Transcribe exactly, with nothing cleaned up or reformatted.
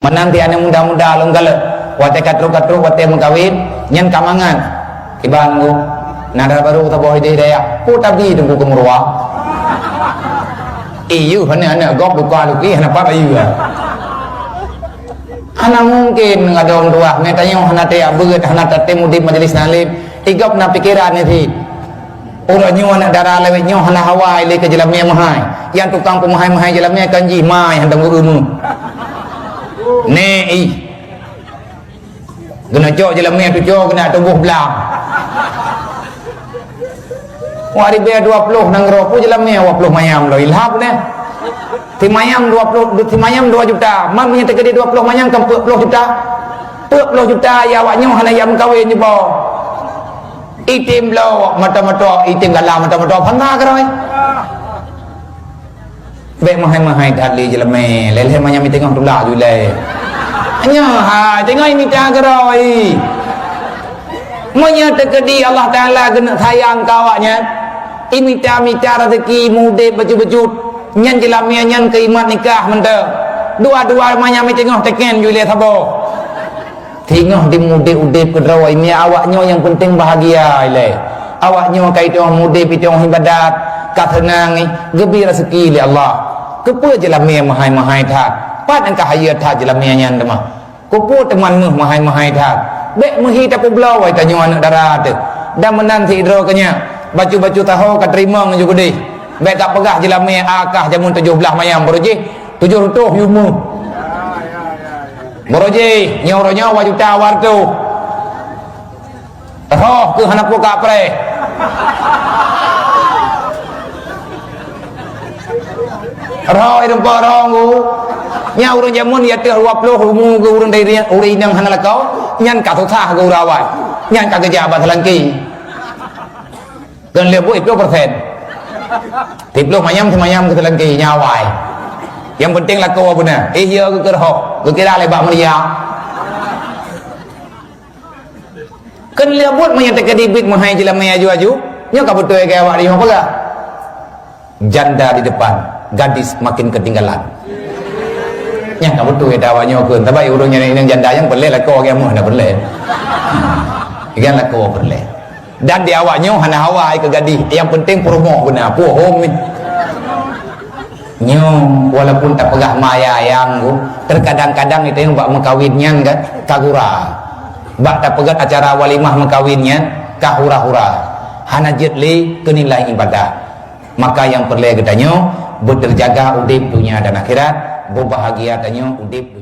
Meunan ti aneuk muda-muda lôn galak, watèe ka trok-ka trok watèe meukawen, nyan ka mangat. Iban ku, na dara barô saboh idéh dayah, peue tabi teungku keu meuruwa. Iyuh, aneuk-aneuk gob luka luki hana pat bayeue. Hana mungken ngon dong tuah, meutanyoe hana teuyak beuet, hana tatem udép majlis taklim, i gob na pikeran nyan cit. Uroe nyoe aneuk dara lawét nyoe hana hawa ilée keu jeulamé meuhai. Nyang tukang peumeuhai-meuhai jeulamé kan jih mai hantom geueu meuh. Neh ih. Geuneuk cok jeulamé tucoe geuneuk tuboh blang. Wah ribée dua ploh nanggroe peue jeulamé dua ploh manyam lom ilhab neh. Simayam dua ploh, simayam dua juta. Man meunyoe teukeudi dua ploh manyam kan peuet ploh juta. Peuet ploh juta ya awak nyoe hana jak meukawen jiboh. Item bloe mata-mata, item gala mata-mata, hana keurôi. Bék meuhai-meuhai that lé jeulamé, lé-lé manyam i teungoh tulak ju lé. Nyoe hai teungoh imita keurôi. Meunyoe teukeudi Allah Taala geuneuk sayang keu awak nyan, imita-mita raseuki mudép bacut-bacut, nyan jeulamé nyan keu imat nikah mantong. Dua-dua manyam i teungoh teken ju lé saboh. Singoh di mudép-udép keudroe, imeue awak nyoe nyang peunteng bahagia ilée. Awak nyoe ka itong mudép, itong ibadat, ka seunang, geubri raseuki lé Allah. Keupeue jeulamé meuhai-meuhai that? Pat nyang ka hayeue that jeulamé nyan teuma? Keupeue teuma meuh meuhai-meuhai that? Bék meuhi tapeubloe wai tanyoe aneuk dara teuh. Dan meunan sidroe keunyak, bacut-bacut taho ka teurimong ju keudeh. Bék tapeugah jeulamé akah jameun tujoh blaih manyam baroe jih, tujoh reutôh yue meuh. Baroe jih, nyoe uroe nyoe dua juta dua reutôh. Roh keuh hana peue ka preh. Roh i rumpok roh nggu. Nyan ureueng jameun ya teuh dua ploh umu keu ureueng dari ureueng inong hana lakoe, nyan ka susah keu ureueng awai. Nyan ka geujak bak seulangki. Keu lheueh buet ploh persen. Siploh manyam simayam keu seulangki nyan awai. Nyang penting lakoe beuna. Eh, ya keu keureuhoh. Geukira lé bak meuria. Keu lheueh buet meunyoe teukeudi biet meuhai jeulamé aju-aju, nyoe ka beutôi keu awak nyoe peugah. Janda di depan, gadis makin ketinggalan. Nyan ka beutôi keu awak nyoe keu, tapi ureueng nyang inong janda nyang peureulée lakoe nyang meuh hana peureulée. Nyang lakoe peureulée. Dan di awak nyoe hana hawa ai keu gadih, nyang penting peurumoh beuna, puhom ni. Nyoe walaupun tapeugah maya ayang tu, terkadang-kadang itu yang bak meukawen nyan kan ka gura. Bak tapeugah acara walimah meukawen nyan ka hura-hura. Hana jeuet lé keu nilai ibadah. Maka nyang peureulée geutanyoe beuteujaga udeb dunia dan akhirat, beubahagia tanyoe udeb